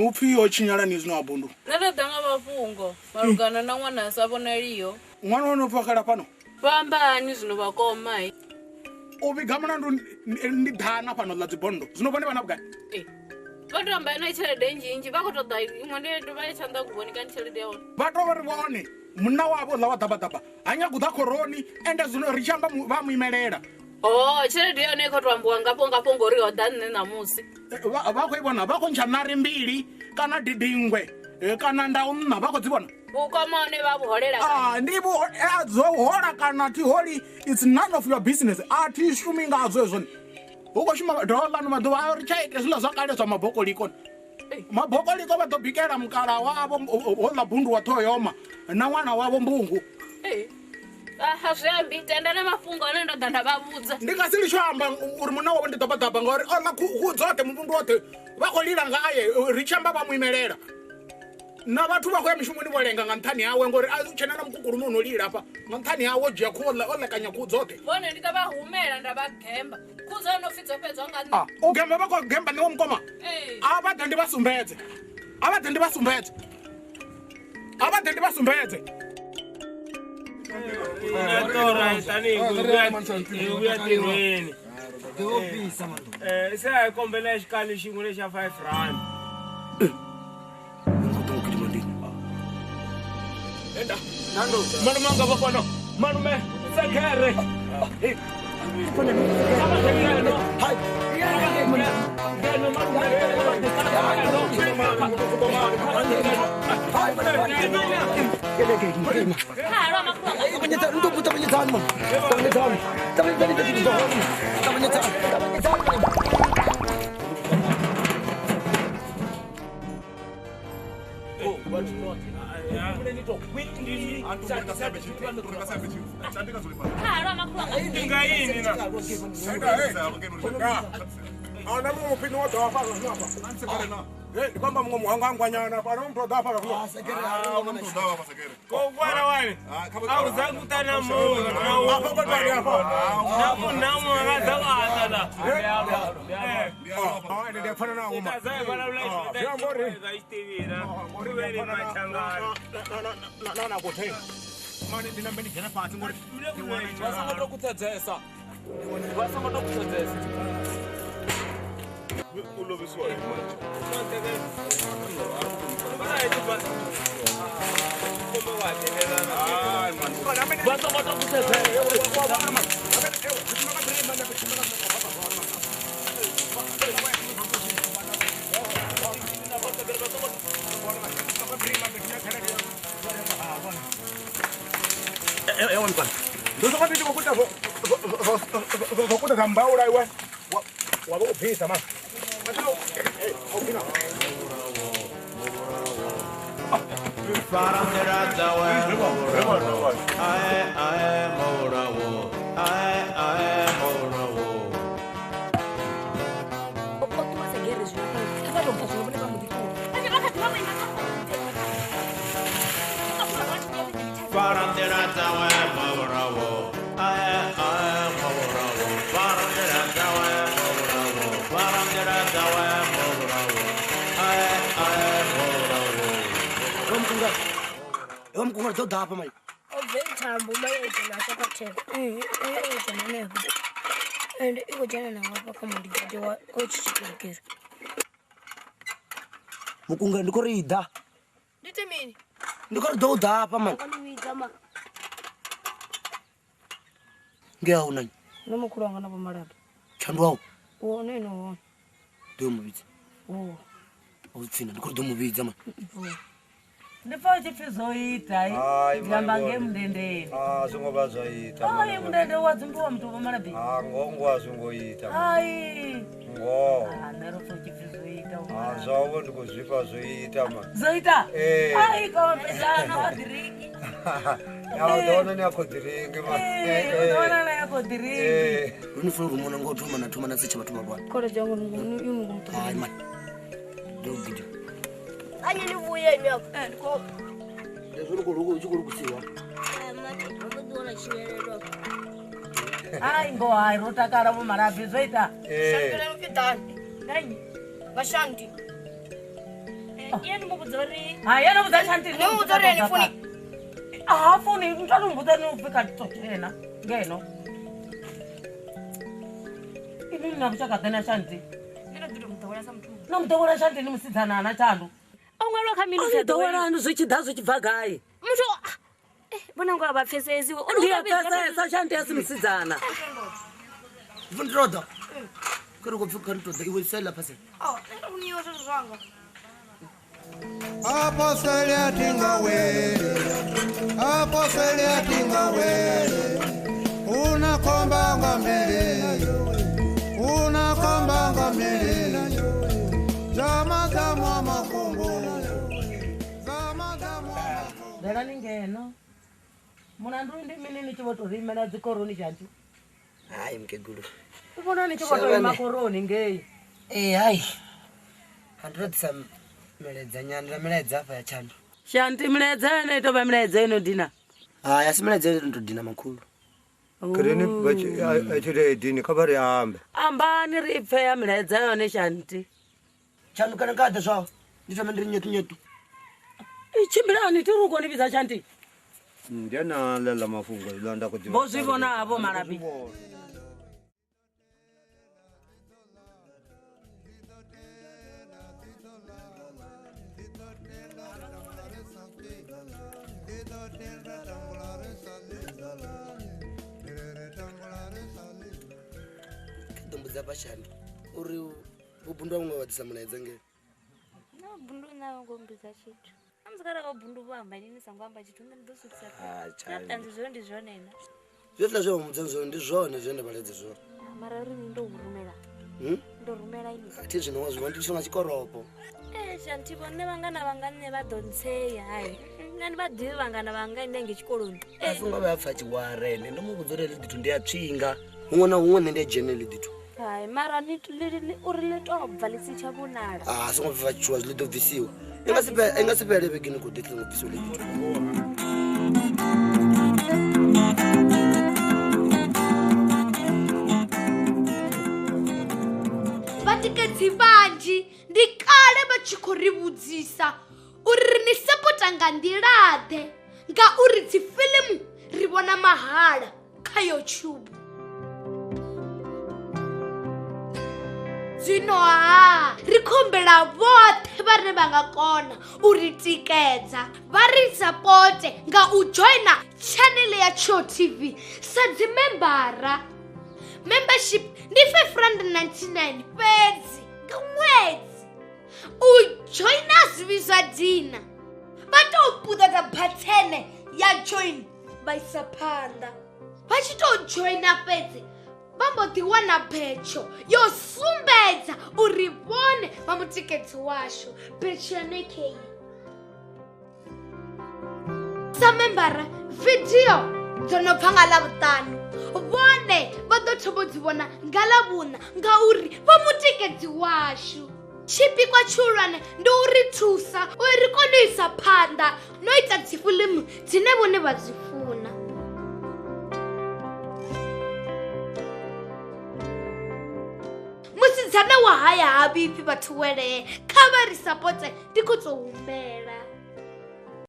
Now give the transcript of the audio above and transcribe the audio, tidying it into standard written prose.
Upfi yo tshinyala ni zwino abundu. Nṋe ndo ḓa nga mafhungo malugana na ṅwana a sa vhonaliho. Ṅwana ono pfa khala fhano. Vha amba hani zwino vha koma he? U vhiga mulandu ndi ḓana fhano ḽa dzibondo. Zwino vhone vha na vhugai? Vha to amba na tshelede nnzhi vha khou ṱoḓa iṅwe ndi vha ya tshanḓa guvhoni kani tshelede ya hone. Vha to ri vhone munna wavho ḽa wa ḓabaḓaba ha nyagu ḓa khoroni ende zwino ri tshi amba vha mu imelela. Oh, tshelede yone i khou to ambiwa ngafho ngafho ngori ho ḓa nṋe ṋamusi. Vha khou i vhona vha khou ntsha ṋari mbili kana didingwe kana ndau nṋa vha khou dzi vhona. Vhukoma hone vha vhu holela kana? Ndi vhu dzo hola kana thi holi, it's none of your business. A thi shumi ngazwo hezwoni. Hu khou shuma dola ano maḓuvha a ri tsha ite zwiḽa zwa kale zwa mabokoliko. Mabokoliko vha ḓo bikela mukala wavho houḽa bundu wa ṱhoho yoma na ṅwana wavho mbungu. A zwi ambi tenda na mafhungo ane ndo ḓa nda vha vhudza. Ndi nga si litsho amba uri munna wavho ndi ḓabaḓaba ngauri o ḽa khuhu dzoṱhe muvhundu woṱhe vha khou lila nga aye ri tshi amba vha mu imelela. Na vhathu vha khou ya mishumoni vho lenga nga nṱhani hawe ngori a tshena na mukukulume ono lila hafha nga nṱhani hawe o dzhia khuhu o ḽekanya khuhu dzoṱhe. Vhone ndi ḓo vha humela nda vha gemba. Khuhu dzo no pfi dzo fhedzwa nga nṋe. U gemba vha khou gemba nṋe wa mukoma. A vha ḓe ndi vha sumbedze. A vha ḓe ndi vha sumbedze. A vha ḓe ndi vha sumbedze. Se a hi kombela xikali xin'we lexa 5 rand. Malume anga va kona. Malume, sekhere. Ana muṅwe mupini wo ḓa fhano zwino afha. Ndi kwamba muṅwe muhanga ngwanyana fhano muthu o ḓa fhano zwino. Kokwana wani a wu za ku ta na munhu Afha kwani afha. Na munhu na munhu a nga za ku ata la. Ah, ndi pfana na uma. Ta za hi vulavula Zwi amba uri xi tivina ku ve ni machangana. Na na kuthe. Mani ndi nambe ndi dzhena fhasi ngori vha songo to kutsedzesa. Vha songo to kutsedzesa. U lovisiwa hi mani? Vha songo to kutsedzesa. Ewa mkwana. Ndo soko ndi kukuta zwo kuta za mbaula iwe. Wa vho bvisa mama. Mkunga dzo ḓa hafha mai. O bve thambo mai o dzhena hafha kha thero. O dzhena hanefho. Ende i khou dzhena na hafha kha mudigadi wa o tshi tshikirikiri. Mukunga ndi khou ri ḓa. Ndi mini? Ndi khou ri ḓo ḓa hafha mani. Ngea hu nani? Ndo mukhulu wanga na vho Malabi. Tshandu wau? Wo ne no hone. Ḓo mu vhidza. Wo. O tsina ndi khou ri ḓo mu vhidza mani. Ndi pfa tshi pfi zwo ita i. Ndi amba nge mundendeni. Ah zwi ngo vha zwa ita. Ai mundende wa dzimbiwa muthu vho Malabi. Ah ngo a zwi ngo ita. Ai. Ngo. Ah nṋe ro pfa tshi pfi zwo ita. Ah zwawo ndi khou zwifha zwo ita man. Zwo ita? Eh. Ai kompedzana wa ḓiriki. Ya u ḓo wana ni a khou ḓiringi man. Eh u ḓo wana ni a khou ḓiringi. Ri ni funa uri mona ngo thoma na thoma na setsha vhathu vhahulwane. College yangu ni ngo. Ai man. Ndo gidi. Anye ni vuye ni hapo. Eh ndiko. Ndizvo uri ku kusiwa. Eh manje ndo ḓiwana tshinyalelo. Ai ngo hai ro takala vho Malabi zwo ita. Eh. Shandela mfidani. Nani? Vashanti. Iye ndi muvhudza uri. Ha yena vhudza Shanti. Ni muvhudza uri ni funi. Ah funi mntwana muvhudza ni upfi kha tshena ngeno. Ini na vhushaka ḓe na Shanti. Nṋe ndo ḓi to muḓowela sa muthu. Na muḓowela Shanti ni musidzana na tshandu. O ṅwalwa kha mini ḓo wela anu zwi tshi ḓa zwi tshi bva gai. Muthu vhona ngo vha pfesesi ndi a pfesesa Shanti a si musidzana. Ndi ḓo. Kha ri khou pfi kha ri ṱoḓa iwe sela phasela. Oh, nṋe ndo niwa zwithu zwanga. Apostle atinga wele. Apostle atinga wele. Una komba ngamele. Una komba ngamele. Zama zama makungu. Zama zama. Delani ngeno. Mulandu ndi mini ni tshi vho tou rimela dzikoroni Shanti? Hai mkegulu. U vhona ni tshi vho tou ima koroni ngei. Eh hai. Handro ḓisa milaedza nyana na milaedza afha ya Tshandu. Shanti milaedza yone i tou vha milaedza ino dina. Hai asi milaedza ino tou dina makhulu. Krini vha tshi ri dini kha vha ri ambe. Ambani ri pfe ya milaedza yone Shanti. Tshandu kana ka ḓe zwao. Ndi thome ndi ri nyetu nyetu. I tshimbilani ti ri u koni vhidza Shanti. Ndi na lela mafhungo ḽa nda khou ḓivha. Vho zwi vhona havho Malabi. Kha ḓo mbudza hafha Shandu uri vho bundwa muṅwe wa ḓisa mulaedza ngei. No bundu na ngo mbidza tshithu. Amusi kara vho bundu vho amba nini songo amba tshithu nṋe ndi ḓo swikisa. Ah Na tanzi zwone ndi zwone na. Zwezwiḽa zwe vha mudza zwone ndi zwone zwine vha laedza zwone. Mara uri ni ndo rumela. Ndo rumela ini. Thi zwino wa zwi ndi tshonga tshikoropo. Eh Shanti vhone vhangana vhanga nṋe vha ḓo ntseya hai. Nṋe ndi vha ḓivhi vhangana vhanga nṋe nge tshikoloni. A songo vha pfa tshiware nṋe ndo mu vhudza uri heḽi ḓithu ndi a tswinga. Huṅwe na huṅwe nṋe ndi a dzhena heḽi ḓithu. Hai mara ni uri ḽi to bva ḽi si tsha vhonala. Ah songo pfa tshiwa zwi ḓo bvisiwa. I nga si fhele vhegeni khou ḓi ṱingo bvisiwa ḽi ḓithu. Vhatikedzi vhanzhi ndi kale vha tshi khou ri vhudzisa uri ri ni sapota nga nḓila-ḓe ngauri dzi fiḽimu ri vhona mahala kha YouTube. Zwino ha ri khombela vhoṱhe vhane vha nga kona u ri tikedza vha ri sapote nga u joina channel ya Tsho TV sa dzi membara. Membership ndi 599 fhedzi nga ṅwedzi. U joina zwi zwa dina vha tou puṱedza bathene ya join vha isa phanḓa. Vha tshi tou joina fhedzi vha mbo ḓi wana betsho yo sumbedza uri vhone vha mutikedzi washu. Betsho yone kei. Sa membara video dzo no bva nga Ḽavhuṱanu vhone vha ḓo thoma u dzi vhona nga Ḽavhuṋa ngauri vha mutikedzi washu. Tshipikwa tshihulwane ndi u ri thusa uri ri kone u isa phanḓa no ita dzi fiḽimu dzine vhone vha dzi funa. Musidzana wa haya ha vhifhi vhathu welee kha vha ri sapote ndi khou tou humbela.